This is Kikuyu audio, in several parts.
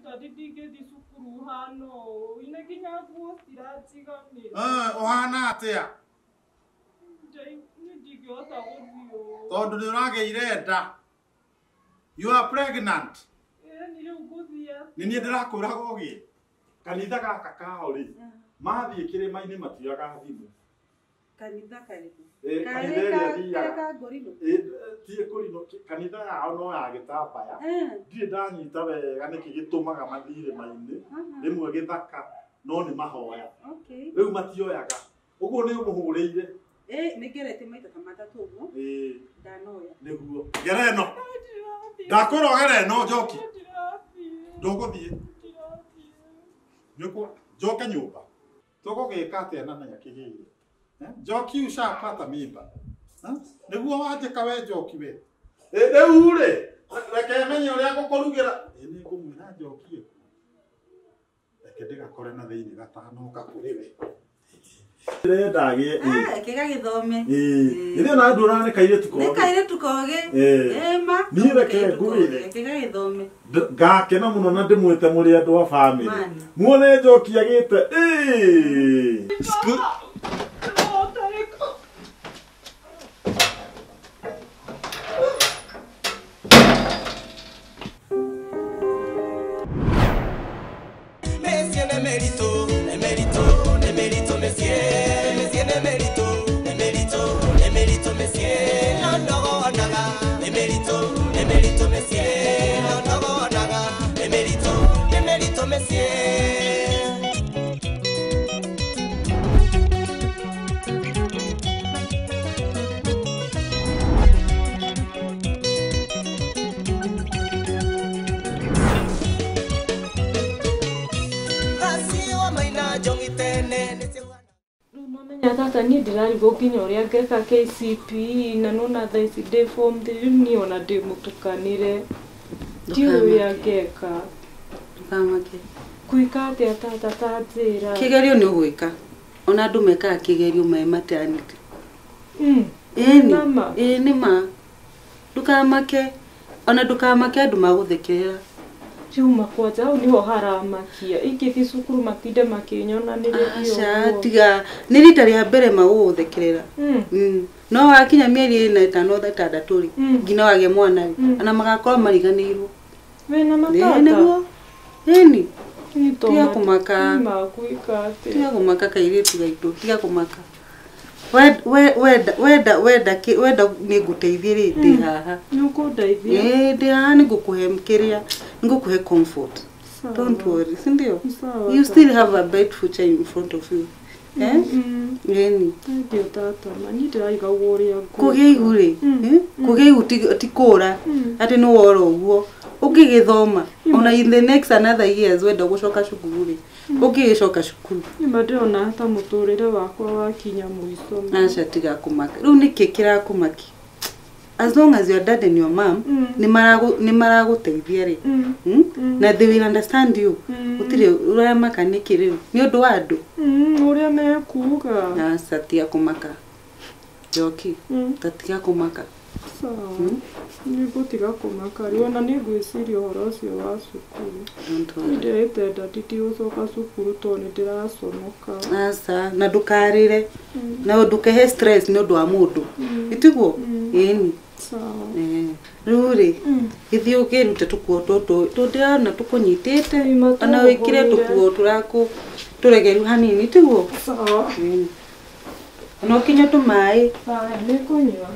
Ndadi ndingĩthiĩ cukuru hana ũũ. Ine nginya nguo ciranjiganĩra. Ũhana atĩa? Niĩ ndingĩhota gũthiĩ ũũ. Tondũ nĩ ũragĩire nda. You are pregnant. Ĩni rĩu ngũthiĩ atĩa? Nĩ niĩ ndĩrakwĩraga ũgĩe. Kanitha gaka kao rĩ, mathiĩ kĩrĩma-inĩ matioyaga thimũ. Kanitha karĩkũ? Kanitha ĩrĩa thiaga. Ka ngũrinũ? Ti ngũrinũ, kanitha yao no ya gĩtambaya. Ndirĩ ndanyita wega nĩkĩ gĩtũmaga mathiĩ irĩma-inĩ, rĩmwe gĩthaka, no nĩ mahoya. Rĩu matioyaga. Ũguo nĩ ũmũhũrĩire. Nĩ ngeretie maita ta matatũ ũguo. Ndanoya. Nĩguo. Gera ĩno. Ndakwĩra ũgere ĩno, Njoki. Ndũgũthiĩ. Njoke nyũmba. Tũgũgĩka atĩa na nĩakĩgĩire? Njoki ushapata mimba. Nĩguo wanjĩka we Njoki we. Rĩu rĩ, reke menye ũrĩa ngũkũrugĩra. Nĩ ngũmwĩra Njoki ĩkuo. Reke ndĩgakore na thĩinĩ gatanoka kũrĩ we. Ndĩrenda agĩe. Reke gagĩthome. Githĩ ona nduonaga nĩ kairĩtu kogĩ. Nĩ kairĩtu kogĩ. Ĩma. Niĩ reke ngwĩre. Reke gagĩthome. Ngakena mũno na ndĩmwĩte mũrĩ andũ a bamĩrĩ. Muone Njoki agĩte. Tata niĩ ndĩrarigwo nginya ũrĩa ngeka KCPE na nona thaa ici ndĩ form 3 rĩu niĩ ona ndĩ mũtukanĩre. Ndiũĩ ũrĩa ngeka. Ndũkamake. Ngwĩka atĩa tata ta njĩra? Kĩgerio nĩ ũgwĩka. Ona andũ mekaga kĩgerio me maternity. Ĩni. Ĩĩ nĩ ma. Ndũkamake. Ona ndũkamake andũ magũthekerera. Riuma kwanja hau niho haramakia. Ingĩthiĩ cukuru matinde makĩnyonanĩrĩria ũguo. Aca tiga nĩ rita rĩa mbere magũgũthekerera. No wakinya mĩeri ĩna ĩtano ĩtandatũ rĩ, nginya wagĩa mwana rĩ, ona magakorwo mariganĩirwo. Wĩna matata? Nĩguo. Ĩni. Tiga kũmaka. Magwĩka atĩa? Tiga kũmaka kairĩtu gaitũ, tiga kũmaka. Wenda wenda wenda wenda nĩ ngũteithie rĩ, ndĩ haha. Nĩ ũkũndeithia? Ĩĩ ndĩ haha nĩ ngũkũhe kĩrĩa, nĩ ngũkũhe comfort. Don't worry, si ndio? You still have a bright future in front of you. Ĩni. Thank you tata, ma niĩ ndĩrarigagwo ũrĩa ngwĩka. Kũgĩa ihu rĩ, kũgĩa ihu ti kũra, atĩ nĩ wora ũguo. Ũngĩgĩthoma, ona in the next another years wenda gũcoka cukuru rĩ, ũngĩgĩcoka cukuru. Nĩma ndĩrona ta mũtũrĩre wakwa wakinya mũico. Aca tiga kũmaka. Rĩu nĩkĩ kĩrakũmakia? As long as your dad and your mom nĩ maragũteithia rĩ, na they will understand you. Gũtirĩ ũramaka nĩkĩ rĩu? Nĩ ũndũ wa andũ. Ũrĩa mekuga. Aca tiga kũmaka. Njoki, ta tiga kũmaka. Sawa. Nĩ ngũtiga kũmaka rĩu ona nĩ ngwĩciria ũhoro ũcio wa cukuru. Niĩ ndĩrĩte ndadi ndigũcoka cukuru tondũ nĩ ndĩraconoka. Aca, na ndũkarĩre. Na ndũkehe stress nĩ ũndũ wa mũndũ. Ĩtiguo? Ĩni. Sawa. Rĩu rĩ, gĩthiĩ ũkĩrute tũkuo tũtũ, tũndĩrona tũkũnyitĩte, ona wĩkĩre tũkuo tũrakũ tũregeru hanini, tiguo? Sawa. Ona ũkinyue tũmaĩ. Haya, nĩ ngũnyua.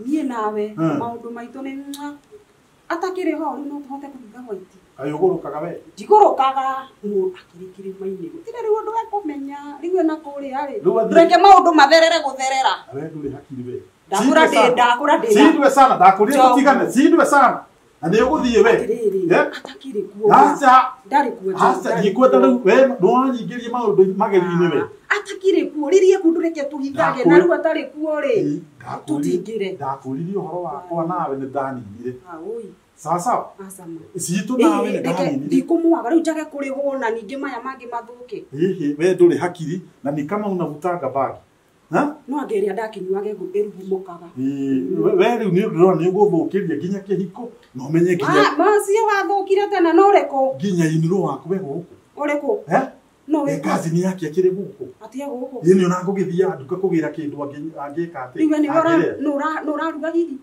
Niĩ nawe maũndũ maitũ nĩ atakĩrĩ ho rĩu no tũhote kũhinga gwaiti. Kaĩ ũgũrũkaga we? Ndigũrũkaga mũndũ akĩrĩ kĩrĩma-inĩ. Gũtirĩ rĩu ũndũ ekũmenya. Rĩu ona kũrĩa rĩ, reke maũndũ matherere gũtherera. We ndũrĩ hakiri we. Ndakũra ndĩ ndakũra ndĩ. Sindwe sana, ndakũrire tũtigane, sindwe sana. Na nĩ ũgũthiĩ we. Atĩrĩrĩ, atakĩrĩ kuo. Aca. Ndarĩ kuo. Aca, ndikwenda rĩu we nĩwanyingĩria maũndũ magerio-inĩ we. Atakĩrĩ kuo, rĩrĩa ekuo ndũreke tũhithage na rĩu atarĩ kuo rĩ. Tũtingĩre. Ndakũririe ũhoro wakwa nawe nĩ ndaninire. Sawa sawa. Citũ nawe nĩ ndaninire. Ndikũmwaga rĩu njage kũrĩhwo na ningĩ maya mangĩ mathũke. Hihi we ndũrĩ hakiri na ni kama unavutanga bagi. Ha? No angeria ndakinyuage ĩrugumokaga. We rĩu nĩ ndĩrona nĩ ũgũthũkĩria nginya kĩhiko na ũmenye nginya macio wathũkire tena no ũrĩkũ nginya inirũ waku we gũkũ ũrĩkũ eh no wĩ kazi ni yake akĩrĩ gũkũ atia gũkũ ĩĩ nĩ ona ngũgĩthiĩ nduka kũgĩra kĩndũ angĩka atĩ rĩu we nĩ ũraruga hihi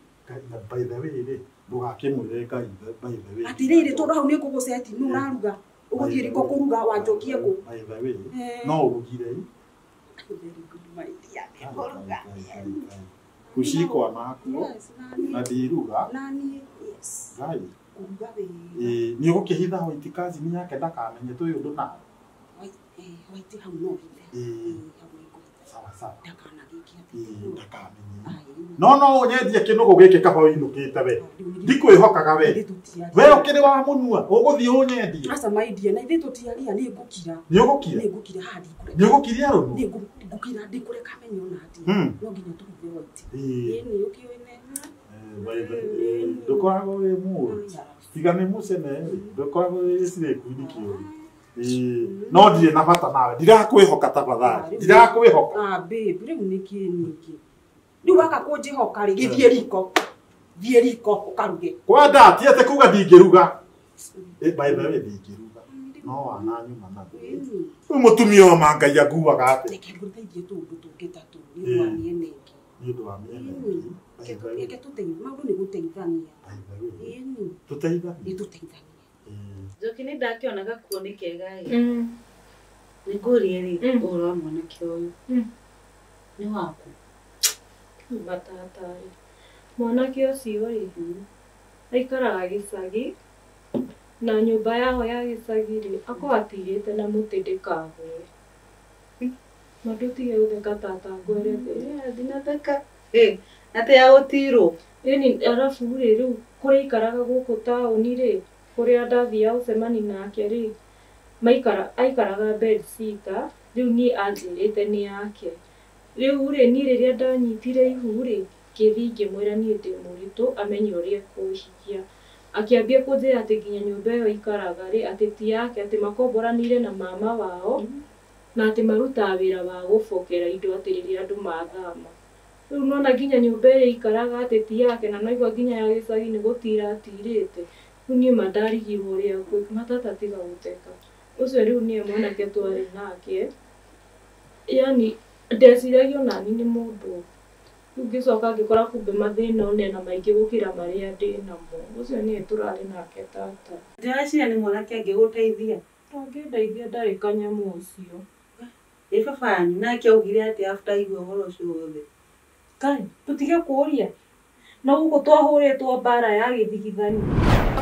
na by the way rĩ ndũgakĩmwĩre Ngai by the way atĩrĩrĩ tondũ hau nĩ ngũgũceti nĩ ũraruga ũgũthiĩ riko kũruga wanjokie kũ by the way no ũrugire very good my dear nĩkũruga kushikwa nakuo na ndiruga nani yes Ngai kũruga wega ĩĩ nĩ ũgũkĩhitha White kazi ni yake ndakamenye twĩ ũndũ nawe White hau no hithe ĩĩ hau nĩngũhitha sawa sawa ndakanagĩke ĩĩ ndakamenye no nyendie kĩnũgũ gĩkĩ kaba ũinũkĩte we ndikwĩhokaga we we ũkĩrĩ wa mũnua ũgũthiĩ ũnyendie aca my dear na ithuĩ tũtiaria nĩ ngũkira nĩ ũgũkira nĩ ngũkira haha ndikũreka nĩ ũgũkiria rũnu nĩ ngũkira ndikũreka amenye ona atĩa no nginya tũhithe White ĩĩ nĩ ũkĩũĩ ne ndũkoragwo wĩ mũũru tiga nĩ mũcene rĩ ndũkoragwo wĩ cirĩku-inĩ kĩũru no ndirĩ na bata nawe ndirakwĩhoka tafadhali ndirakwĩhoka ah babe rĩu nĩkĩ ningĩ rĩu waka kũnjĩhoka rĩ gĩthiĩ riko thiĩ riko ũkaruge kwenda ti atĩ kuga ndingĩruga by the way ndingĩruga no wananyuma naguo rĩu mũtumia ũyũ ma Ngai anguaga atĩ reke ngũteithie tũũndũ tũngĩ ta tũu nĩ ũndũ wa mĩena ĩngĩ nĩ ũndũ wa mĩena ĩngĩ reke tũteithie maũndũ nĩ gũteithania tũteithanie nĩ tũteithanie Njoki nĩ ndakĩona gakuo nĩ kega ĩ nĩ ngũrie rĩ ũhoro wa mwanake ũyũ nĩ waku matata rĩ mwanake ũcio rĩ aikaraga gĩcagi na nyũmba yao ya gĩcagi rĩ akorwo atirĩte na mũtĩ ndĩkagwe ma ndũtige gũtheka tata ngwerete ndinatheka atĩ ya gũtirwo ĩni arabu rĩ rĩu kũrĩa aikaraga gũkũ taũni rĩ kũrĩa ndathiaga gũcemania nake rĩ aikaraga bed sitter rĩu niĩ anjĩrĩte nĩ yake rĩu rĩ niĩ rĩrĩa ndanyitire ihu rĩ ngĩthiĩ ngĩmwĩra niĩ ndĩ mũritũ amenye ũrĩa ekũhikia akĩambia kũnjĩra atĩ nginya nyũmba ĩyo aikaraga rĩ atĩ ti yake atĩ makomboranire na mama wao na atĩ marutaga wĩra wa gũbokera indo atĩ rĩrĩa andũ mathama rĩu nona nginya nyũmba ĩrĩa aikaraga atĩ ti yake na naigua nginya ya gĩcagi nĩ gũtira atirĩte rĩu niĩ ma ndarigirwo ũrĩa ngwĩka matata tiga gũteka ũcio rĩu niĩ mwanake twarĩ nake yani ndeciragia onani nĩ mũndũ rĩu ngĩcoka ngĩkora kumbe mathĩna one na maingĩ gũkĩra marĩa ndĩ namo ũcio niĩ tũrarĩ nake tata ndĩreciria nĩ mwanake angĩgũteithia ndangĩndeithia ndarĩ kanyamũ ũcio ĩ baba yanyu nake augire atĩ after aigua ũhoro ũcio wothe Kai tũtige kũũria na gũkũ twahũrĩtwo mbara ya gĩthigithani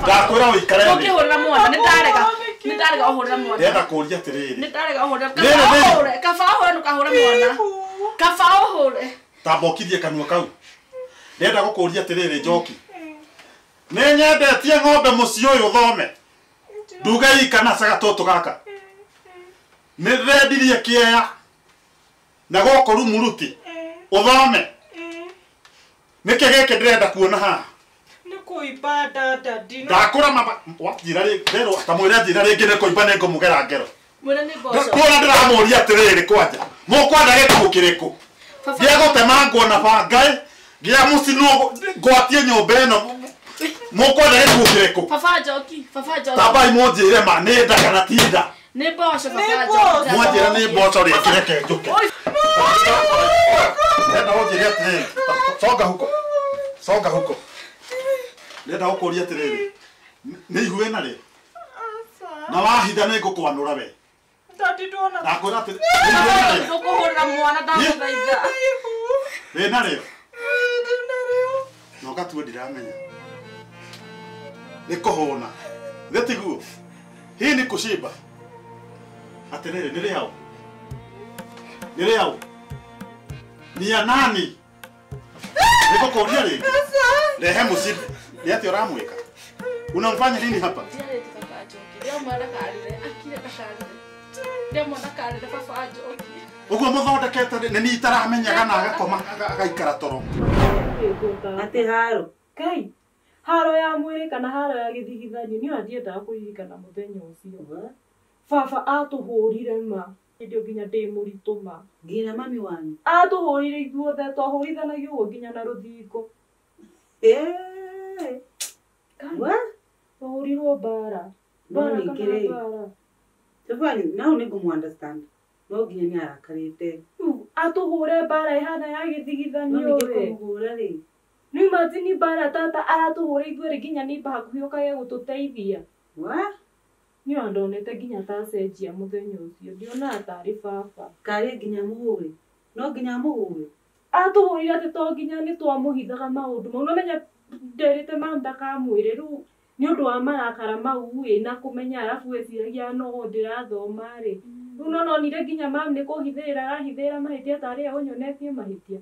ndakwĩra ũikare thĩ Ũkĩhũrĩra mwana nĩ ndarega nĩ ndarega ũhũrĩra mwana ndĩrenda kũũria atĩrĩrĩ nĩ ndarega ũhũrĩra kaba ũhũre ndũkahũre mwana kaba ũhũre tamba ũkirie kanua kau ndĩrenda gũkũũria atĩrĩrĩ Njoki nĩ nyendetie ng'ombe mũciĩ ũyũ thome nduge ikana caga tũtũ gaka nĩ ndĩrendirie kĩea na gũkũ Rumuruti ũthome nĩkĩ gĩkĩ ndĩrenda kuona haha nĩ kũimba dada ndakũra mama wanjĩra rĩ kamwĩra njĩra rĩngĩ nĩ kũimba nĩ ngũmũgera ngero mwĩre nĩ mboco kuona ndĩramũria atĩrĩrĩ kwanja mũkwenda gĩkuũ kĩrĩkũ gĩa gũtemangwo na banga gĩa mũcinwo ngwatie nyũmba ĩno mũkwenda gĩkuũ kĩrĩkũ baba Njoki tambai mũnjĩre ma nĩ nda kana ti nda nĩ mboco baba Njoki mwanjĩra nĩ mboco rĩngĩ reke njũke ndĩrenda ũnjĩre atĩrĩrĩ songa huko songa huko ndĩrenda gũkũria atĩrĩrĩ nĩ ihu wĩna rĩ na wahitha nĩ ngũkwanũra we ndakwĩra atĩrĩ ndũkũhũrĩra mwana ndagũthaitha wĩna rĩo na ũgatua ndiramenya nĩ kũhũna githĩ tiguo hii nĩ kũcimba atĩrĩrĩ nĩ rĩaũ nĩ rĩaũ ni ya nani nĩngũkũria rĩngĩ rehe mũcibi nĩ atĩa ũramwĩka unamfanya nini hapa ũguo mũthondekete nĩ niĩ itaramenyaga na agakoma agaikara toro atĩ haro Kai haro ya mwĩrĩ kana haro ya gĩthigithanio niĩ ona ndiendaga kũririkana mũthenya ũcio baba atũhũrire ma Hĩndĩ ĩyo nginya ndĩ mũritũ ma. Nginya mami wanyu. Atũhũrire ithuothe twahũrithanagia ũguo nginya na rũthingo. Eh. Wa? Twahũrirwo mbara. No Mbara ningĩ kana rĩ. mbara. Cũbũ nau nĩ ngũmũ understand. No nginya nĩ arakarĩte. Rĩu atũhũre mbara ĩhana ya No gĩthigithanio ningĩ we. kũmũhũra rĩ. Nĩ imagine mbara tata aratũhũra ithuerĩ nginya nĩmba hakuhĩ ũkage gũtũteithia. Wa? Niĩ ona ndonete nginya tacenjia mũthenya ũcio ndionaga tarĩ baba. Karĩ nginya mũhũre. No nginya mũhũre. Atũhũrire atĩ to nginya nĩ twamũhithaga maũndũ mau. Nĩũmenya nderĩte mama ndakamwĩre rĩu nĩ ũndũ wa marakara mau ĩ na kũmenya arabu eciragia no ndĩrathoma rĩ. Rĩu no nonire nginya mama nĩ kũhithĩrĩra arahithĩrĩra mahĩtia tarĩ we ũnyonetie mahĩtia.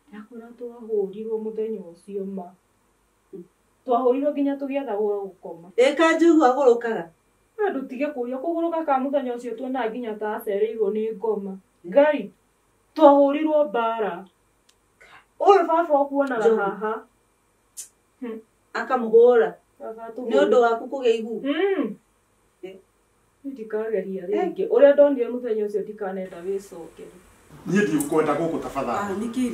Ndakora twahũrirwo mũthenya ũcio ma. Twahũrirwo nginya tũgĩetha gwa gũkoma. Ĩ Kanjũgu agũrũkaga. Andũ tige kũria kũgũrũka ka mũthenya ũcio tuonaga nginya ta acereirwo nĩ ngoma. Ngai twahũrirwo mbara. Ũyũ baba ũkuonaga Njogu. haha. Akamũhũra. Baba Nĩ ũndũ waku kũgĩa ihu. Ndikageria rĩngĩ. Ũrĩa ndonire mũthenya ũcio ndikanenda wĩcokere. Niĩ ndigũkwenda gũkũ tafadhali. Ah, nĩkĩ?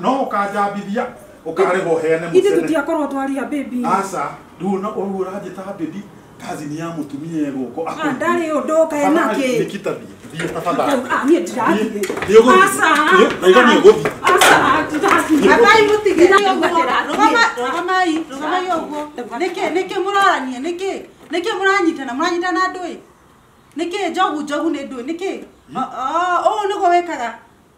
No ũkanjambithia ũkarĩhwo heane Ithuĩ mũcene. tũtiakorwo twaria baby. Aca, rĩu no ũguo ũranjĩta baby kazi ni ya mũtumia egũkũ. Ah, ndarĩ ũndũ kaĩ nakĩ. Nikita thiĩ, thiĩ tafadhali. Ah, niĩ ndirathiĩ. Thiĩ ũgũthiĩ. Aca. Ndaiga nĩ ũgũthiĩ. Aca, ndirathiĩ. Akai mũtige. Ndĩrathiĩ. Rũgamai, rũgamai ũguo. Nĩkĩ nĩkĩ mũrarania? Nĩkĩ? Nĩkĩ mũranyitana? Mũranyitana ndũĩ? Nĩkĩ njogu njogu nĩ ndũĩ? Nĩkĩ? Ũũ nĩguo wĩkaga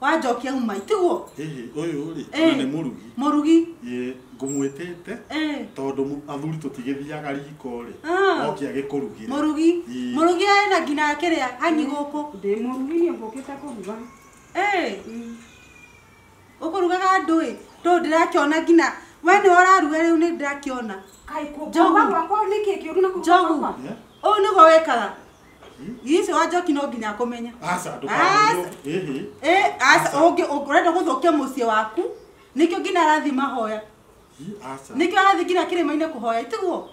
wanjokia uma itiguo? Hihi ũyũ rĩ, Eh. na nĩ mũrugi. Mũrugi. Ĩ ngũmwĩtĩte Eh. tondũ athuri tũtigĩthiaga riko rĩ. Ah. Oke agĩkũrugĩre. Mũrugi. Ĩ. Mũrugi ena nginya kĩrĩa hanyi gũkũ. Ndĩ mũrugi niĩ ngũkĩte kũruga. Eh. Ũkũrugaga ndũĩ? Tondũ ndĩrakĩona nginya we nĩwe ũraruga rĩu nĩ ndĩrakĩona. Kaĩ Njogu. kũruga gwakwa nĩkĩ kĩũru na kũruga Njogu. gwakwa? Eh? Ũũ nĩguo wĩkaga. Icio wa njoki no nginya akũmenya. Aca, ndũkamwĩre. Ĩhĩ. Eh, aca ũngĩ ũrenda gũthũkia mũciĩ waku. Nĩkĩo nginya arathiĩ mahoya. Aca. Nĩkĩo arathiĩ nginya kĩrĩma-inĩ kũhoya itiguo?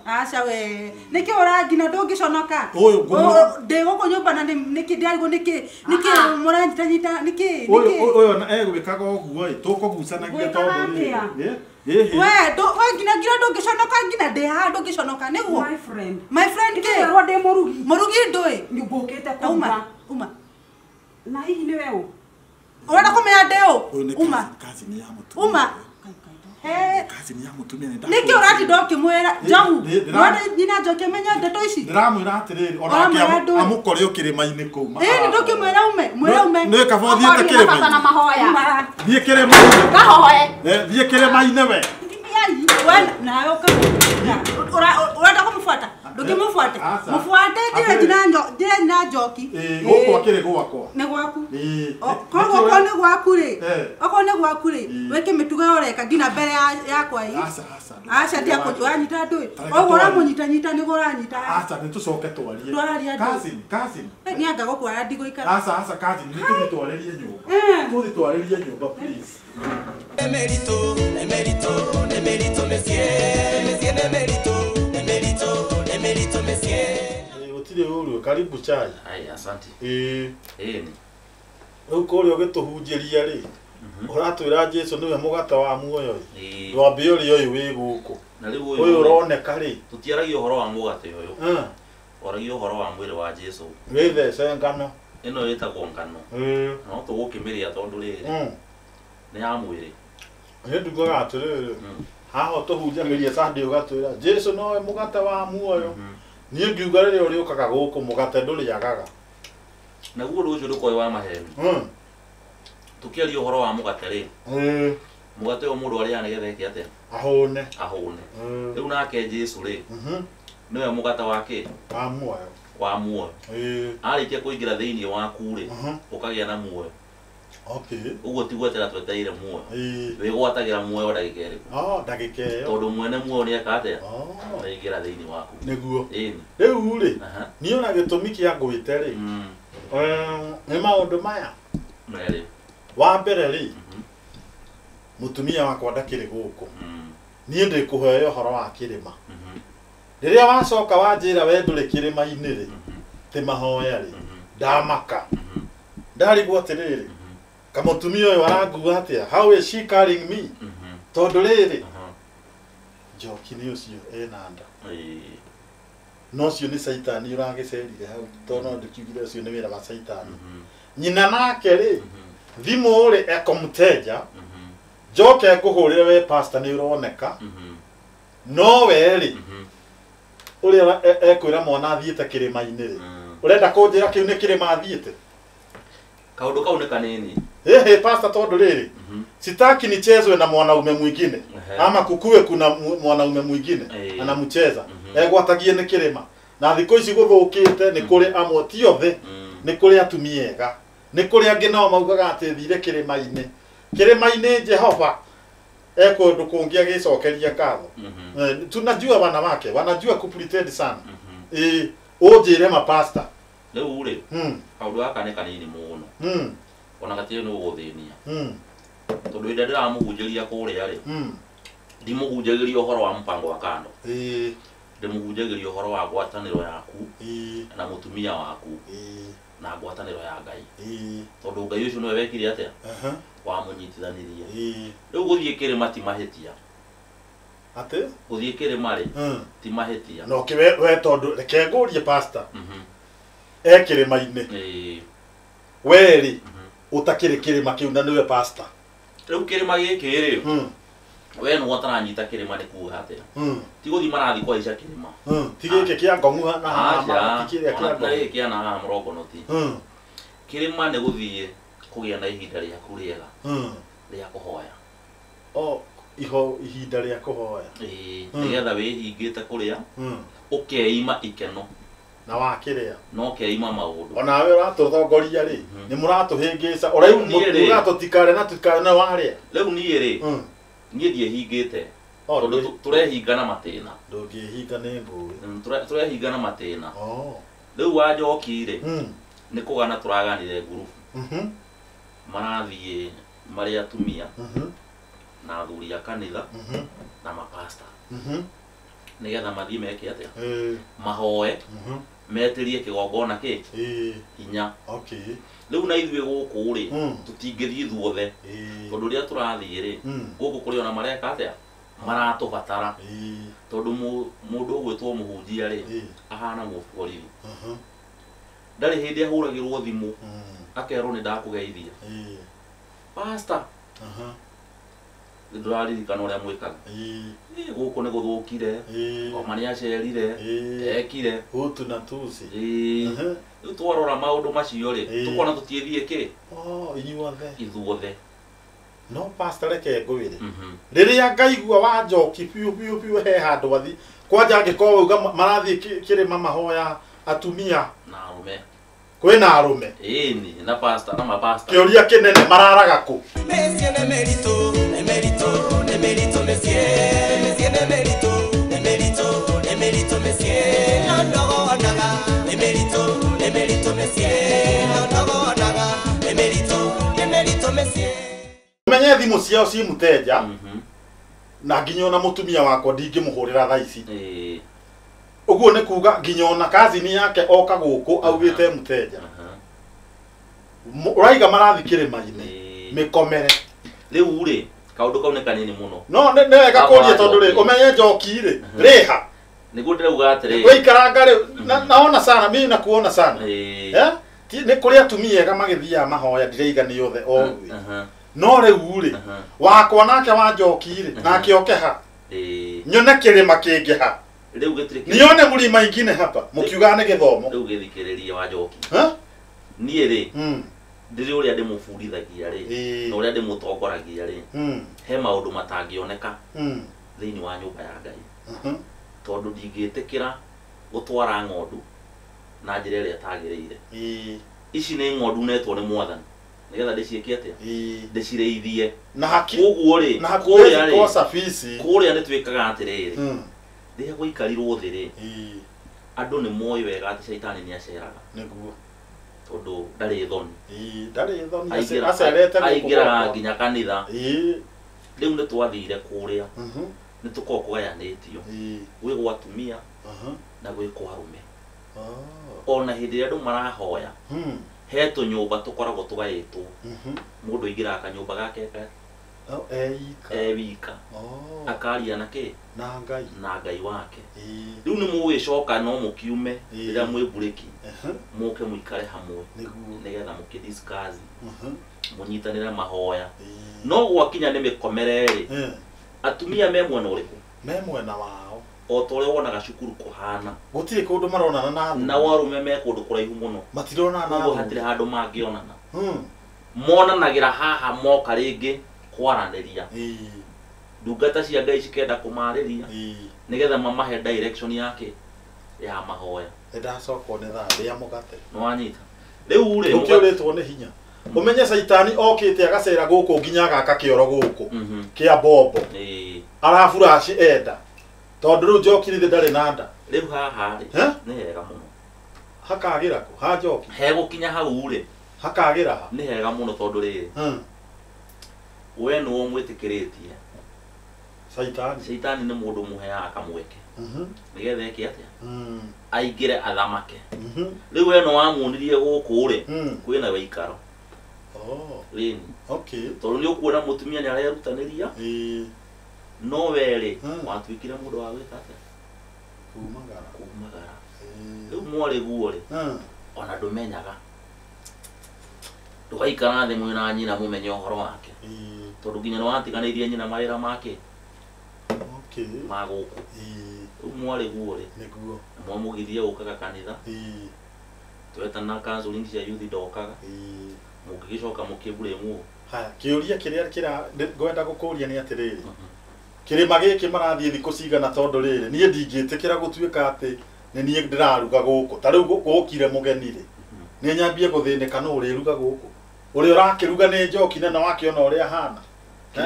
Aca. Aca we. Nĩkĩo ũra nginya ndũngĩconoka. Ũyũ ngũmũ- Ndĩ gũkũ nyũmba na nĩkĩ ndĩrarigwo nĩkĩ nĩkĩ mũranyitanyita nĩkĩ Ũyũ nĩkĩ. ũyũ na egwĩkaga ũguo ĩ, tũkũgucanagia Ngwĩkaga tondũ rĩ. atĩa? Ĩhĩ. We we nginya nginya ndũngĩconoka nginya ndĩ haha ndũngĩconoka nĩguo. My friend. My friend kĩ? Ndĩrerwo ndĩ mũrugi. Mũrugi ndũĩ? Ngũkĩte Uma, kũruga. uma. Na hihi nĩwe ũ? Ũrenda kũmenya ndĩ Ũyũ ũ? nĩ Uma. kazi ni ya mũtumia. Uma. He. Kazi ni ya mũtumia nĩ Nĩkĩ ũratinda ũkĩmwĩra Njogu? Ũrenda nyina Njoki amenye ndeto ici? Ndĩramwĩra atĩrĩrĩ, Ũramwĩra onake ndũĩ? amũkore o kĩrĩma-inĩ kũu. Ĩĩ nĩ ndũkĩmwĩra ume, mwĩre ume. Nĩ kaba ũthiĩte Okorwo nĩ bata na kĩrĩma-inĩ. mahoya. Thiĩ kĩrĩma-inĩ. Kahoe. Thiĩ kĩrĩma-inĩ we. We nawe ũrenda kũmũbuata? Ndũngĩmũbuata. Aca. Mũbuate njĩra nyina Njoki. Ĩ, gũkũ akĩrĩ gwakwa. Nĩ gwaku. Ĩ, Koguo okorwo nĩ gwaku rĩ, Eh. okorwo nĩ gwaku rĩ, Ĩ. wĩke mĩtugo ĩyo ũreka nginya mbere yakwa ĩ. Aca, aca. Aca tia kũnyita ndũĩ. Tareke Ũguo twarie. ũramũnyitanyita nĩguo ũranyita. Aca, nĩ tũcoke twarie. Twarie andũ. Cousin, cousin. Nĩ anga gũkwara ndigũikara. Aca, aca, cousin, nĩ tũthiĩ twarĩrie nyũmba. Tũthiĩ twarĩrie nyũmba, please. Emerito, emerito, emerito, monsieur, monsieur, emerito, emerito, emerito, monsieur. Gũtirĩ ũru, karibu chai. Ai, asante. Ĩ, Ĩni. rĩu kũrĩa ũgĩtũhunjĩria rĩ, ũratwĩra Jesũ nĩwe mũgate wa muoyo ĩ. Ĩĩ. Ndwambe ũrĩa ũyũ wĩ gũkũ. Na rĩu Ũyũ ũroneka rĩ, tũtiaragia ũhoro wa mũgate ũyũ. Waragia ũhoro wa mwĩrĩ wa Jesũ. wĩthece ngano. Ĩno ĩtagwo ngano. Ĩ. No tũgũkĩmĩrĩa tondũ rĩrĩ nĩ ya mwĩrĩ. Nĩ ndugaga atĩrĩrĩ, haha ũtũhunjagĩria Sunday ũgatwĩra Jesũ nowe mũgate wa muoyo. Niĩ ngiuga rĩrĩa ũrĩũkaga gũkũ mũgate ndũrĩagaga. Naguo ũndũ ũcio ndũkorwo wa maheni. Tũkĩaria ũhoro wa mũgate rĩ, mũgate ũyũ mũndũ arĩaga nĩgetha eke atĩa? Ahũne. Ahũne. Rĩu nake Jesũ rĩ, nĩwe mũgate wa kĩ? Wa muoyo. Wa muoyo. Ĩ. Arĩkia kũingĩra thĩinĩ waku rĩ, ũkagĩa na muoyo. Okay. Ũguo ti gwetera twetereire muoyo. Ĩ. Wĩgwatagĩra muoyo ndagĩka ĩrĩkũ? Oh, ndagĩka ĩyo. Tondũ mwene muoyo nĩeka atĩa? Nĩaingĩra thĩinĩ waku. Nĩguo. Ĩni. Rĩu rĩ, Aha. niĩ ona gĩtũmi kĩa ngwĩte rĩ, nĩ maũndũ maya. Merĩ. Wa mbere rĩ, mũtumia wakwa ndakĩrĩ gũkũ. Niĩ ndĩkũheo ũhoro wa kĩrĩma. Rĩrĩa wacoka wanjĩra we ndũrĩ kĩrĩma-inĩ rĩ, ti mahoya rĩ, ndamaka. Ndarigwo atĩrĩrĩ kamũtumia ũyũ arangua atĩa, how is she carrying me? Tondũ rĩrĩ Njoki nĩ ũcio ena nda. No ũcio nĩ Saitani ũragĩcerire hau, tondũ no ndĩkiugire ũcio nĩ wĩra wa Saitani. Nyina nake rĩ thimũ rĩ ekomteja njoke ngũhũrĩre we pastor nĩ ũroneka no we rĩ ũrĩa ekwĩra mwana athiĩte kĩrĩma-inĩ rĩ ũrenda kũnjĩra kĩu nĩ kĩrĩma athiĩte? Kaũndũ kau nĩ kanini. Ehe pastor, tondũ rĩrĩ sitaki nichezwe na mwanaume mwingine ama kukuwe kuna mwanaume mwingine anamcheza egwatagie nĩ kĩrĩma. Na thikũ ici gũthũkĩte nĩ kũrĩ amwe ti othe, nĩ kũrĩ atumia ega, nĩ kũrĩ angĩ nao maugaga atĩ thire kĩrĩma-inĩ. Kĩrĩma-inĩ Jehova ekũndũ kũngĩ agĩcokeria ngatho. Tunajua wanawake wanajua kupretend sana. Ũnjĩre mapasta rĩu rĩ kaũndũ gaka nĩ kanini mũno ona gatirĩ nĩ gũgũthĩnia tondũ hĩndĩ ĩrĩa ndĩramũhunjĩria kũrĩa rĩ ndimũhunjagĩria ũhoro wa mũbango wa kando, ndĩmũhunjagĩria ũhoro wa ngwatanĩro yaku na mũtumia waku na ngwatanĩro ya Ngai, tondũ Ngai ũcio nĩwe wekire atĩa wamũnyitithanirie. Rĩu gũthiĩ kĩrĩma ti mahĩtia. Atĩ gũthiĩ kĩrĩma rĩ ti mahĩtia. No kĩ we tondũ reke ngũrie pastor e kĩrĩma-inĩ we rĩ ũtakĩrĩ kĩrĩma kĩu na nĩwe pastor. Rĩu kĩrĩma gĩkĩ rĩ we nĩwe ũtaranyita kĩrĩma nĩ kuga atĩa? Ti gũthiĩ marathiĩ kũhaica kĩrĩma. Ti gĩkĩ kĩa Ngong'u na haha, ti kĩrĩa kĩa Ngong'u gĩkĩ kĩa na haha Mũrongonoti. Kĩrĩma nĩ gũthiĩ kũgĩa na ihinda rĩaku rĩega rĩa kũhoya. O iho ihinda rĩa kũhoya. Nĩgetha wĩhingĩte kũrĩa ũkeima ikeno na wakĩrĩa no keima maũndũ. Onawe ũratũthongoria rĩ nĩ mũratũhĩngĩca ũrauga tũtikare na tũtikare na warĩa. Rĩu niĩ rĩ niĩ ndiĩhingĩte tondũ tũrehinga na matĩna. Ndũngĩhinga nĩ ngũĩ. Tũrehinga na matĩna. Rĩu wa Njoki rĩ nĩ kũgana tũraganire ngurubu marathiĩ marĩ atumia na athuri a kanitha na mapasta nĩgetha mathiĩ meke atĩa mahoe metĩrie kĩgongona kĩ hinya. Rĩu na ithuĩ gũkũ rĩ tũtingĩthiĩ ithuothe tondũ rĩrĩa tũrathiĩ rĩ gũkũ kũrĩ ona mareka atĩa maratũbatara tondũ mũndũ ũgwĩtwo mũhunjia rĩ ahana mũborithi ndarĩ hĩndĩ ahũragĩrwo thimũ akerwo nĩ ndakũgeithia pastor ndũraririkana ũrĩa mwĩkaga gũkũ nĩ gũthũkire ngoma nĩ acerire ekire Hutu na Tutsi. Rĩu twarora maũndũ macio rĩ tũkona tũtiĩthiĩ kĩ inyuothe ithuothe. No pastor reke ngwĩre rĩrĩa ngaigua wa Njoki biũ biũ biũ he handũ athi kwanja angĩkorwo wauga marathiĩ kĩrĩma mahoya atumia na arũme kwĩna arũme ĩni na pastor na mapasta kĩũria kĩnene mararaga kũ? Mĩciĩ nĩ mĩritũ nĩ mĩritũ nĩ mĩritũ mĩciĩ mĩciĩ nĩ mĩritũ nĩ mĩritũ nĩ mĩritũ mĩciĩ no ndogonaga nĩ mĩritũ nĩ mĩritũ mĩciĩ no ndogonaga nĩ mĩritũ nĩ mĩritũ mĩciĩ. Menye thimũ ciao ci mũteja na nginya ona mũtumia wakwa ndingĩmũhũrĩra thaa ici. Ũguo nĩ kuga nginya ona kazini yake oka gũkũ augĩte mũteja ũraiga marathi kĩrĩma-inĩ mĩkomere. Rĩu rĩ kaũndũ kau nĩ kanini mũno. No nĩ wega kũria tondũ rĩ ũmenye Njoki rĩ rĩha nĩguo ndĩrauga atĩrĩ waikaranga rĩ naona sana mimi nakuona sana nĩ kũrĩ atumia ega magĩthiaga mahoya ndiraiga nĩ othe othe no rĩu rĩ wakwa nake wa Njoki rĩ nake oke ha nyone kĩrĩma kĩngĩ ha rĩu gĩtirĩ nione mũrima ingine hapa mũkiugaga nĩ gĩthomo. Rĩu gĩthikĩrĩrie wa Njoki niĩ rĩ ndĩrĩ ũrĩa ndĩmũbundithagia rĩ na ũrĩa ndĩmũtongoragia rĩ he maũndũ matangĩoneka thĩinĩ wa nyũmba ya Ngai tondũ ndingĩtĩkĩra gũtwara ng'ondu na njĩra ĩrĩa ĩtagĩrĩire. Ici nĩ ng'ondu netwo nĩ Mwathani nĩgetha ndĩciĩke atĩa ndĩcirĩithie. Koguo rĩ kũrĩa nĩ twĩkaga atĩrĩrĩ rĩrĩa gũikarirwo thĩ rĩ andũ nĩ moĩ wega atĩ Caitani nĩ aceraga nĩguo tondũ ndarĩ thoni. Ndarĩ thoni acerete aingĩraga nginya kanitha. Rĩu nĩ twathire kũrĩa nĩ tũkoragwo kũgayanĩtio gwĩ gwa atumia na gwĩ kwa arũme. Ona hĩndĩ ĩrĩa andũ marahoya He tũnyũmba tũkoragwo tũgaĩtwo. Mũndũ aingĩraga kanyũmba gake e wika. Akaria na kĩ? Na Ngai. Na Ngai wake. Rĩu nĩ mũgĩcoka no mũkiume rĩrĩa mwĩ mburĩki. Mũke mũikare hamwe. Nĩgetha mũkĩ-discuss. Mũnyitanĩre mahoya. No gwakinya nĩ mĩkomere rĩ. Atumia me mwena ũrĩkũ? Me mwena wao. O ta ũrĩa wonaga cukuru kũhana. Gũtirĩ kũndũ maronana na athuri. Na arume me kũndũ kũraihu mũno. Matironana na athuri. Hatirĩ handũ mangĩonana. Monanagĩra haha moka rĩngĩ kwaranĩria. Ndungata cia Ngai cikenda kũmarĩria. Nĩgetha mamahe direction yake ya mahoya. Nĩndacokwo nĩ thaa ndĩa mũgate. Nĩwanyita. Rĩu rĩ ũkĩũrĩtwo nĩ hinya. Ũmenye caitani okĩte agacera gũkũ nginya agaka kĩoro gũkũ. Kĩa bombo. Araburaci enda. Tondũ rĩu Njoki rĩthĩ ndarĩ na nda. Rĩu haha rĩ nĩ hega mũno. Hakagĩra kũ? Ha Njoki? Hegũkinya hau rĩ. Hakagĩra ha? Nĩ hega mũno tondũ rĩrĩ. We nĩwe ũmwĩtĩkĩrĩtie. Caitani. Caitani nĩ mũndũ mũheaga kamweke. Nĩgetha eke atĩa? Aingĩre athamake. Rĩu we nĩ wamuonirie gũkũ rĩ, kwĩna wĩikaro. Rĩni. Okay. Tondũ nĩ ũkuona mũtumia nĩ arerutanĩria. No we rĩ, watuĩkire mũndũ wa gwĩka atĩa? Kumagara. Kumagara. Rĩu mwarĩ guo rĩ, ona ndũmenyaga. Ndũgaikara thĩ mwĩ na nyina mũmenye ũhoro wake. Tondũ nginya nĩwatiganĩirie nyina mawĩra make. Ma gũkũ. Rĩu mwarĩ guo rĩ, nĩguo. Na mwamũgiria gũkaga kanitha. Twetana counseling cia youth ndokaga. Mũngĩgĩcoka mũkĩmburĩmwo. Haya, kĩũria kĩrĩa kĩra ngwenda gũkũria nĩ atĩrĩrĩ. Kĩrĩma gĩkĩ marathiĩ thikũ cigana tondũ rĩrĩ niĩ ndingĩtĩkĩra gũtuĩka atĩ nĩ niĩ ndĩraruga gũkũ. Ta rĩu gũkire mũgeni rĩ. Nĩ nyambie gũthĩnĩka nũ ũrĩruga gũkũ. Ũrĩa ũrakĩruga nĩ Njoki na wakĩona ũrĩa ahana.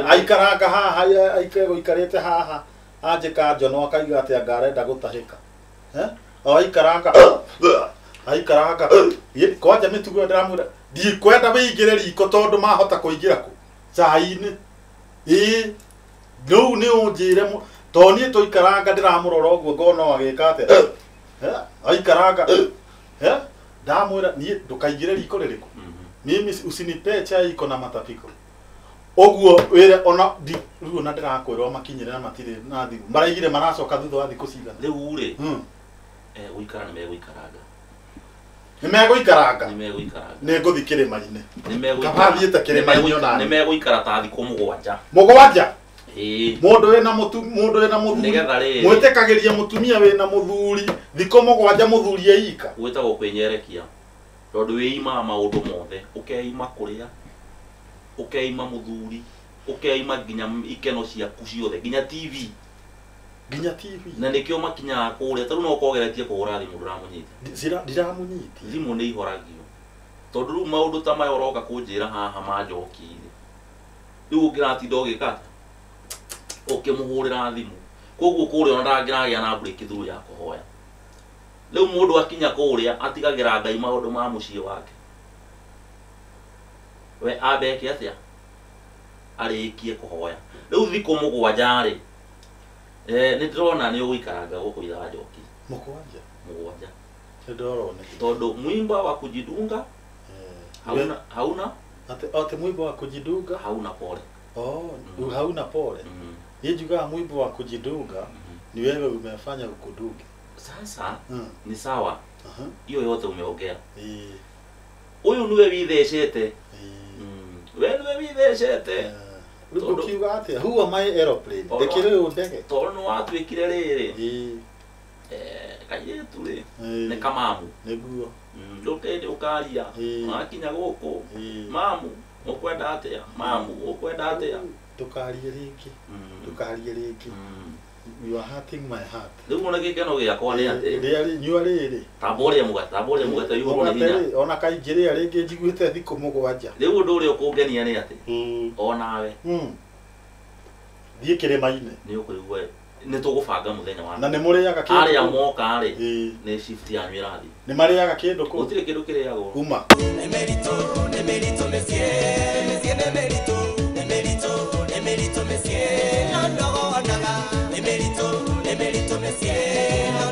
Aikaranga haha gũikarĩte haha anjĩka njono akaiga atĩ anga arenda gũtahĩka. O aikaranga aikaranga kwanja mĩtugo ĩyo ndĩramwĩra ndikwenda wĩingĩre riko tondũ mahota kũingĩra kũ cai-inĩ. Ĩĩ rĩu nĩ ũnjĩre tondũ niĩ tũikaranga ndĩramũrora ũguo ngona o agĩka atĩa. Aikaranga ndamwĩra niĩ ndũkaingĩre riko rĩrĩkũ. Mimi usinipe chai iko na matapiko. Ũguo wĩre ona rĩu ona ndĩrakwĩrwo makinyĩre na matirĩ na thimũ. Maraigire maracoka thutha wa thikũ cigana. Rĩu rĩ gũikara nĩ megũikaranga. Nĩ megũikaranga. Nĩ megũikaranga. Nĩ ngũthiĩ kĩrĩma-inĩ. Nĩ megũikara. Kaba thiĩte kĩrĩma-inĩ ona niĩ. Nĩ megũikara ta thikũ mũgwanja. Mũgwanja? Ĩĩ. Mũndũ wĩna mũndũ wĩna mũthuri. Nĩgetha rĩrĩ. Mwĩtĩkagĩria mũtumia wĩna mũthuri thikũ mũgwanja mũthuri eika. Gwĩtagwo kwĩnyerekia. Tondũ wĩimaga maũndũ mothe, ũkeima kũrĩa, ũkeima mũthuri, ũkeima nginya ikeno ciaku ciothe, nginya TV. Nginya TV. Na nĩkĩo makinyaga kũrĩa, ta rĩu no ũkogeretie kũhũra thimũ ndũramũnyita. Ndiramũnyiti. Thimũ nĩ ihoragio. Tondũ rĩu maũndũ ta maya ũroka kũnjĩra haha ma Njoki rĩ. Rĩu ũngĩratinda ũgĩka atĩa? Ũkĩmũhũrĩra thimũ. Koguo kũrĩa ona ndangĩragĩa na breakthrough ya kũhoya. Rĩu mũndũ akinya kũrĩa atigagĩra Ngai maũndũ ma mũciĩ wake. We ambe eke atĩa? Arĩkie kũhoya. Rĩu thikũ mũgwanja rĩ, nĩ ndĩrona nĩ ũgũikaranga gũkũ ithaa Njoki. Mũgwanja? Mũgwanja. Nĩ ndorwo nĩ. Tondũ mwimba wa kujidunga hauna Atĩ mwimba wa kujidunga hauna pole. Oh, hauna pole. Niĩ njugaga mwimba wa kujidunga ni wewe umefanya ukudunge. Sasa ni sawa. Hiyo yote umeongea. Uyu niwe withecete. We niwe withecete. Rĩu ũkiuga atĩa? Who am I aeroplane? Ndĩkĩrĩ ũyũ ndege. Tondũ nĩ watuĩkire rĩrĩ. Kairĩtu rĩ nĩ kamamu. Nĩguo. Ndũkĩndĩ ũkaria. Wakinya gũkũ. Mamu, ũkwenda atĩa? Mamu, ũkwenda atĩa? Ndũkarie rĩngĩ. Ndũkarie rĩngĩ. You are hurting my heart. Rĩu ona gĩkeno gĩakwa nĩ atĩ rĩa nyua rĩrĩ. Tamba ũrĩe mũgate, tamba ũrĩe mũgate ũihũrwo nĩ hinya. Ona kaingĩrĩa rĩngĩ njiguĩte thikũ mũgwanja. Rĩu ũndũ ũrĩa ũkũngenia nĩ atĩ onawe thiĩ kĩrĩma-inĩ. Nĩ ũkũigua nĩ tũgũbanga mũthenya wa Na nĩ mũrĩaga kĩndũ. Arĩa moka rĩ nĩ shift yanyu ĩrathiĩ. Nĩ marĩaga kĩndũ kũu. Gũtirĩ kĩndũ kĩrĩagwo. Kuma. Nĩ mĩritũ, nĩ mĩritũ mĩciĩ, mĩciĩ nĩ mĩritũ, nĩ mĩritũ, nĩ mĩritũ mĩciĩ, no ndogonaga. Nĩ mĩritũ, nĩ mĩritũ mĩciĩ.